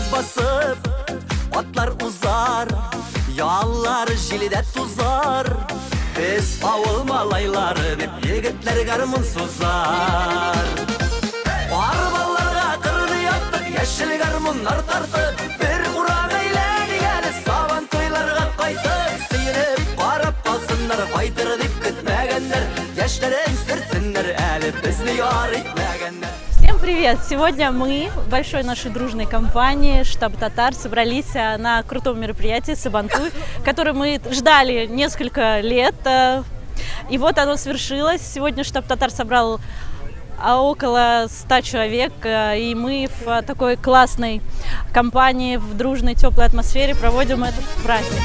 Басып, атлар узар, яллар җилдә тузар. Без авыл малайлары дип егетләр гармун сузар. Арбаларга кырды яттык, яшел гармуннар тартып, бер урам әйләнек әле Сабан туйларга кайтып, сөенеп карап калсыннар, кайтыр дип көтмәгәннәр, яшьләрен сөртсеннәр әле безне яр итмәгәннәр. Всем привет! Сегодня мы, большой нашей дружной компании «Штаб Татар», собрались на крутом мероприятии «Сабантуй», которое мы ждали несколько лет. И вот оно свершилось. Сегодня «Штаб Татар» собрал около 100 человек, и мы в такой классной компании, в дружной, теплой атмосфере проводим этот праздник.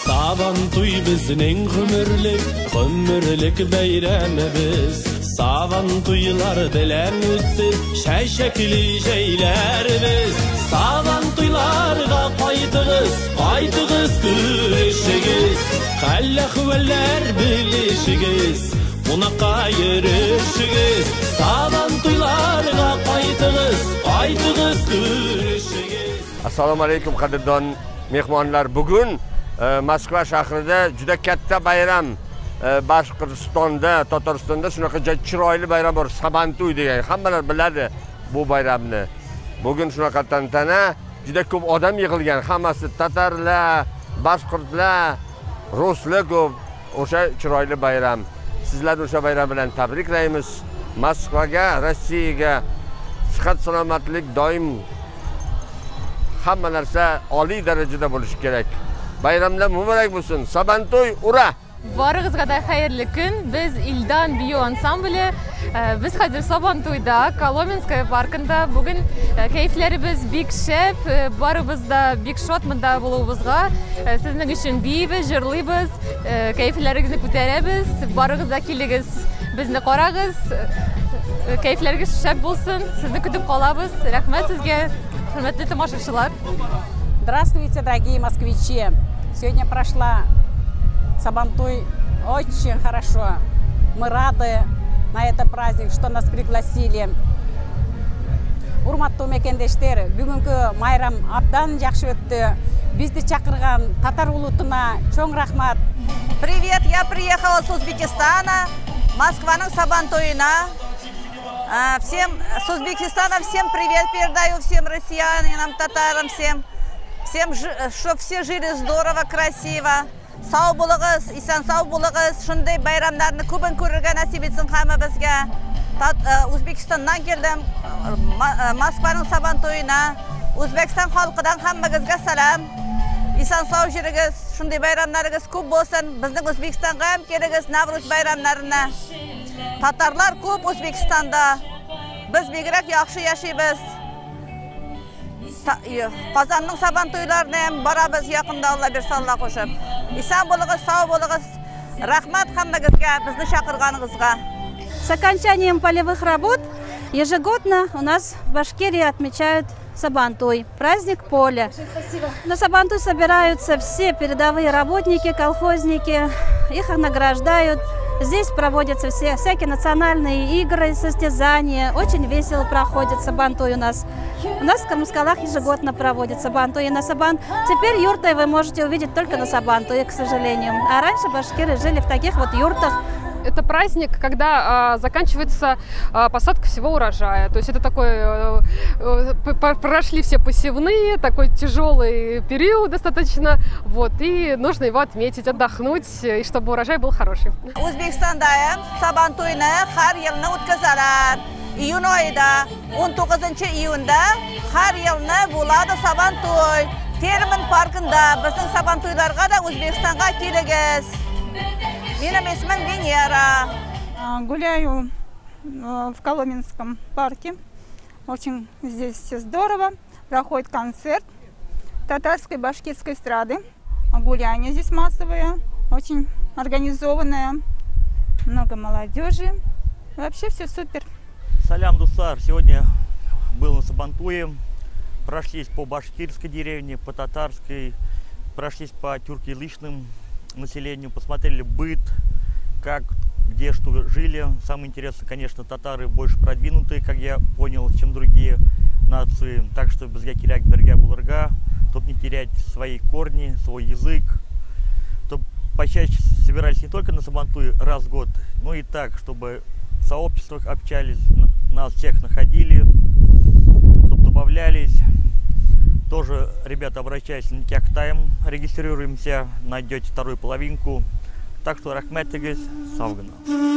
Сабантуй безнең гомерлек, гомерлек бәйрәмебез. Сабантуйлар белән үтсен чәчәкле җәйләребез. Сабантуйларга кайтыгыз, кайтыгыз күрешегез. Хәл-әхвәлләр белешегез, кунакка йөрешегез. Сабантуйларга кайтыгыз, кайтыгыз күрешегез. Assalomu alaykum qadrdon mehmonlar. Bugun Moskva shahrida juda katta bayram, Boshqirdistonda, Tataristonda shunaqa chiroyli bayram bor, Sabantuy degan. Hammalar biladi bu bayramni. Bugun shunaqa tantana, juda ko'p odam yig'ilgan. Hammasi tatarlar, boshqirdlar, ruslar ko'p. O'sha chiroyli bayram. Sizlarni o'sha bayram bilan tabriklaymiz. Moskvaga, Rossiyaga sihat, salomatlik, doim hamma narsa oliy darajada bo'lishi kerak. Bayramlar muborak bo'lsin. Sabantuy, ura! Барыгызга да хәерле көн. Без Илдан бию ансамбле. Без хәзер Сабантуйда, Коломенская паркында. Бүген кәефләребез бик шәп, барыбыз да бик шат монда булуыбызга. Сезнең өчен биибез, җырлыйбыз, кәефләрегезне күтәрәбез. Барыгыз да килегез, безне карагыз. Кәефләрегез шәп булсын. Сезне көтеп калабыз. Рәхмәт сезгә, хөрмәтле тамашачылар. Здравствуйте, дорогие москвичи! Сегодня прошла Сабантуй очень хорошо. Мы рады на этот праздник, что нас пригласили. Урматтуу мекендештер, бүгүнкү майрам абдан жакшы өттү. Бизди чакырган татар улутуна чоң рахмат. Привет, я приехала с Узбекистана, Москваның Сабантуйына. Всем с Узбекистана всем привет передаю, всем россиянам, татарам, всем. Всем, чтоб все жили здорово, красиво. Сау булыгыз, исән сау булыгыз. Шундай байрамнарны күбен күрергә насип итсен һәммәбезгә. Узбекистаннан килдем, Москваның Сабантуйына. Үзбәкстан халкыдан һәммәгезгә сәлам. Исән сау йөрегез, шундай байрамнарыгыз күп булсын. Безнең Үзбәкстанга һәм килегез Навруз байрамнарына. Татарлар күп Үзбәкстанда. Без бигрәк яхшы яшибез. Казанның Сабантуйларына һәм барабыз якында, Алла бирсә, Алла кушып. Исән булыгыз, сау булыгыз. Рәхмәт һәммәгезгә, безне чакырганыгызга. С окончанием полевых работ ежегодно у нас в Башкирии отмечают Сабантуй, праздник поля. Спасибо. На Сабантуй собираются все передовые работники, колхозники, их награждают. Здесь проводятся всякие национальные игры, состязания. Очень весело проходит Сабантуй у нас. У нас в Кармаскалах ежегодно проводит Сабантуй. И на Сабан... Теперь юрты вы можете увидеть только на Сабантуе, к сожалению. А раньше башкиры жили в таких вот юртах. Это праздник, когда заканчивается посадка всего урожая. То есть это такой, прошли все посевные, такой тяжелый период достаточно. Вот, и нужно его отметить, отдохнуть, и чтобы урожай был хороший. O'zbekistonda ham Sabantuyni har yilni o'tkazalar. Iyun oyida, 19-iyunda har yilni bo'ladi Sabantuy. Termin parkida bizning Sabantuylarga da O'zbekistonga keligiz. Менің есімім Венера. Гуляю в Коломенском парке. Очень здесь все здорово. Проходит концерт татарской башкирской эстрады. Гуляние здесь массовое, очень организованное. Много молодежи. Вообще все супер. Салям, дуслар. Сегодня был на Сабантуе. Прошлись по башкирской деревне, по татарской. Прошлись по тюркоязычным населению, посмотрели быт, как, где, что жили. Самое интересное, конечно, татары больше продвинутые, как я понял, чем другие. Нации. Так что безгә кирәк бергә булырга, чтоб не терять свои корни, свой язык, чтоб почаще собирались не только на Сабантуй раз в год, но и так, чтобы в сообществах общались, нас всех находили, чтоб добавлялись. Тоже, ребята, обращайтесь на Никях Тайм, регистрируемся, найдете вторую половинку. Так что рәхмәт итегез, сау гына.